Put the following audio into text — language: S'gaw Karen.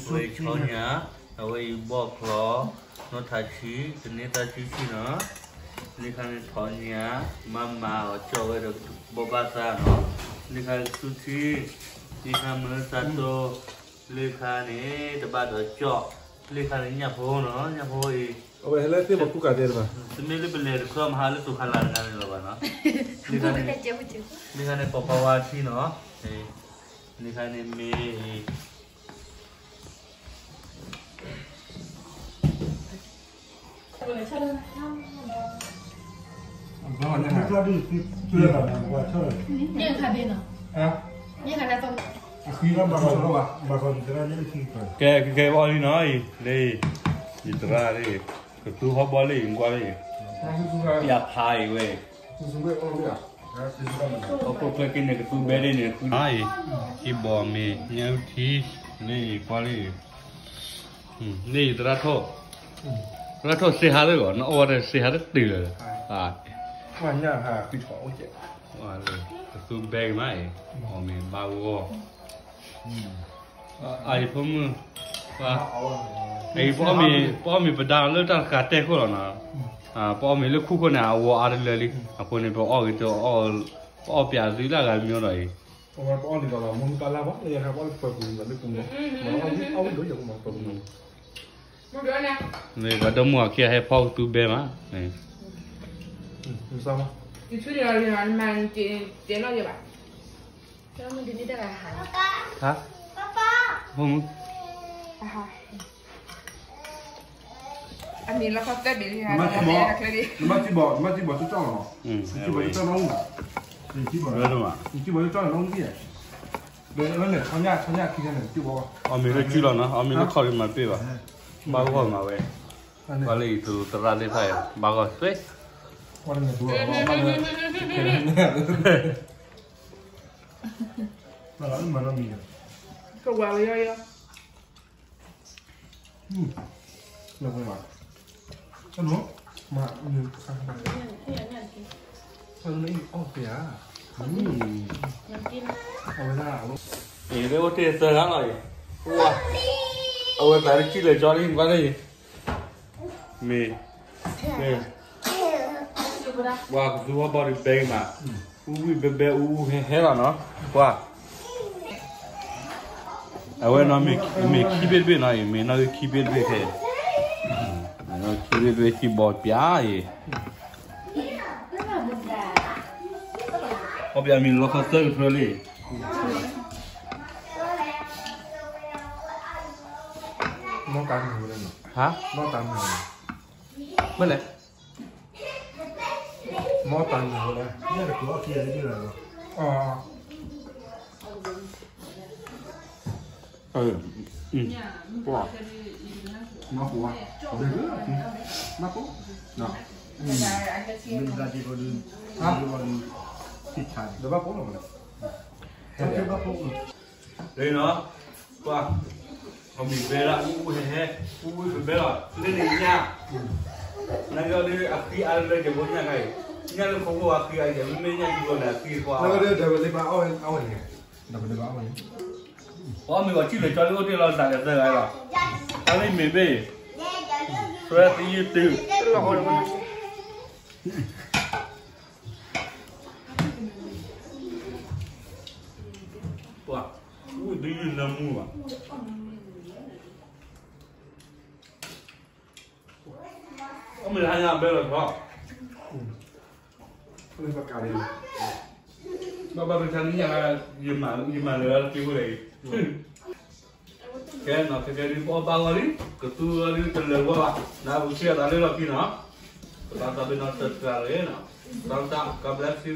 ဝဲဆီညါ, အဝဲအံၤဘီၣ်ချီ, အဝဲအံၤဘီၣ်ချီ, နီၢ်ထးဆံ, တန့ၢ်သၣ်ဆံဆံနီၤ, လၢခါန့ၣ်ထီၣ်ညါ, မၤမၤအီၤကၠီၣ်ဝဲဒီးဘီၣ်ဘၣ်သးနီၤ, လၢခါကသူထံ, လၢခါမၢသးတိ, လၢခါန့ၣ် တဘၣ်ဒီးကၠီၣ်, လၢခါန့ၣ်ညၣ်ဖိနီၤ, ညၣ်ဖိအံၤ အဝဲဟဲလၢသ့ၣ်မကူကးတဲတဘၣ်, တမ့ၢ်လၢပလဲၤတကြၢးမဟါလၢသူၣ်ခါလၢတဂၤန့ၣ်လီၤဘၣ်နီၤ, လၢခါန့ၣ်, လၢခါန့ၣ်ပီၤပီၤဝါထံနီၤ, လၢခါန့ၣ်မ့ၢ် ကဲ ကဲ ဘီလံနီၤအံၤ, လၢအံၤ, ယသရၣ်လၢအံၤ, ကသူဟီၣ်ဘီလၢအံၤ ကွၢ်လၢအံၤ, ယဖးအံၤဝဲ, ဟီၣ်ခိၣ်ချၢက့ၤန့ၣ် ကသူဘဲဒၣ်န့ၣ်, အံၤ, ဟံၣ်ဘီမ့ၤ ညၣ်အုၣ်ထံ, လၢအံၤ ကွၢ်လၢအံၤ, လၢအံၤသရၣ်ထိၣ်, သရၣ်ထိၣ်စ့ဟါလၢဂီၤ နအီၣ်ဝဲတစ့ဟါတတုၤလၢၤ, ကသူဘဲက့ၤမးအံၤ, အီၣ်မ့ၤဘၣ်ဂီၢ် အအံၤဖိမုၣ်, အံၤ ပအီၣ်မ့ၤပဒါလၢတၢ်တဃာ်တဲခိၣ်လီၤနီၤ, ပအီၣ်မ့ၤလၢခူၣ်ခိၣ်န့ၣ် အဝီၤအါတလၢလံ, အဃိန့ၣ် ပအီၣ်ဂ့ၤတအီၣ်, ပအီၣ်ပၠးသုလၢအဂၤမီဒီးအံၤ, ပအီၣ်လံဒီးလီၤ မ့ၢ်မုၢ်ပၢ်လၢ်ဘၣ် လၢယဟဲပအီၣ်လၢပှၤပူၤန့ၣ် လၢပူၤန့ၣ်, အီၣ်ဝံၤဒီးယကမၤပှၤပူၤန့ၣ် မ့ၢ်ပှၤဒီမါဝၤခံဂၤဟဲဖီကသူဘဲမး, ယဆၢမး, ယဆူန့ၣ်လီၤ ယမၤတဲနီၣ်ယဘၣ်, ဟါ, ဖိမုၣ်, အမ့ၢ်လီၤခီသၢဘ့ၣ်လံ, နမၤစံဘီ, နမၤစံဘီ, နမၤစံဘီကၠီကၠီလီၤ, နစံဘီကၠီကၠီနီၣ်, နစံဘီကၠီကၠီနီၣ်, အီၣ်မ့ၤလၢကုလီၤနီၤ, အီၣ်မ့ၤလၢခီၣ်လံမၤတပ့ၢ်ဘၣ်, ဘၣ်ဂီၢ်မၤဝဲ, ပှၤလၢအံၤသူသရၣ်သ့ၣ်တဖၣ်အံၤ ဘၣ်ဂီၢ်သွဲ, ကဝၤဝဲယီယီ အဝဲဒၣ်, အံၤ လၢအိၣ်တ့ၢ်သၢဂၤလီၤအံၤ, အဝဲသးတကံၢ်လၢာ်ကၠီလံ ဘၣ်လၢအံၤ, မ့ၢ်, မ့ၢ်, ပှၤကသူဟီၣ်ဘီဒုးဘဲက့ၤမး, အူဝံၣ်ဘဲဘဲအူအူဟဲဟဲလီၤနီၤ, ပှၤ အဝဲနီၤ မ့ၢ်ခံဘ့ၣ်တဘ့ၣ်နီၤအံၤ, မ့ၢ်နီၢ်ဂံၢ်ခံဘ့ၣ်တဘ့ၣ်ခဲအံၤ, မ့ၢ်နီၢ်ခံဘ့ၣ်တဘ့ၣ်ခံဘီပျါအံၤ, အီၣ်ပျါမ့ၢ်လီၤခီသၢကထၢလံ, နီၢ်တၢ်မုာ်ဝဲလဲၣ်နီၤ, ဟါ, နီၢ်တၢ်မုာ်ဝဲလဲၣ်, မ့ၢ်လဲၣ် မ့ၢ်တၢ်မုာ်ဝဲလဲၣ်, ညၣ်တကျိၤအီၣ်ခံဂၤလံဒ်လီၤ, အီ, ပှၤ, မ့ၢ်ပှၤ, မ့ၢ်ပှၤ, မ့ၢ်ပှၤ, ဒီးဘၣ်ပိာ်လီၤမ့ၢ်လဲၣ်, ဒီးဘၣ်ပိာ်လီၤ, လၢနီၤ, ပှၤ, အီၣ်မ့ၤဘဲလၢအူအူဟဲဟဲ, အူအူကဘဲလီၤ, လၢန့ၣ်ညၣ်, နကဒီးအဃံအါလၢကဘိညၣ်ခါအံၤ, ညၣ်လၢခိခိၣ်အဃံအါအံၤ, မ့မ့ၢ်ညၣ်ကဘိန့ၣ်အဃံခွါ, ပှၤမ့ၢ်ပှၤထံၣ်လၢာ်ကၠီလၢအိၣ်တ့ၢ်လီၤသးဒီးသၢဂၤလီၤ, တၢ်လၢမ့ၢ်ဘ့ၣ်, သွဲသယုၢ်တုၤ ပှၤ, ဝံၣ်ဒုးယုၢ်နၢမူဘၣ်, အမ့ၢ်ဟါညါဘဲလီၤထီၣ်, ဘၣ်ဘၣ်တၢ်နံၣ်ညါ, ယမၤလၢတၢ်က့ၤအိၣ်ဒီးအံၤ, ကဲနီၤ ခဲကဲဒုးပအီၣ်ဘၣ်ဂီၢ်လံ, ကသူဂီၢ်ဒုးတလၢာ်ဂီၢ်ဘၣ်, နပူၤဆံးအသးလၢလီၢ်ခံနီၤ, ပသးသးပ့ၤနီၣ်တၢ်တြၢ်လၢနီၤ, သီတၢ် God bless you.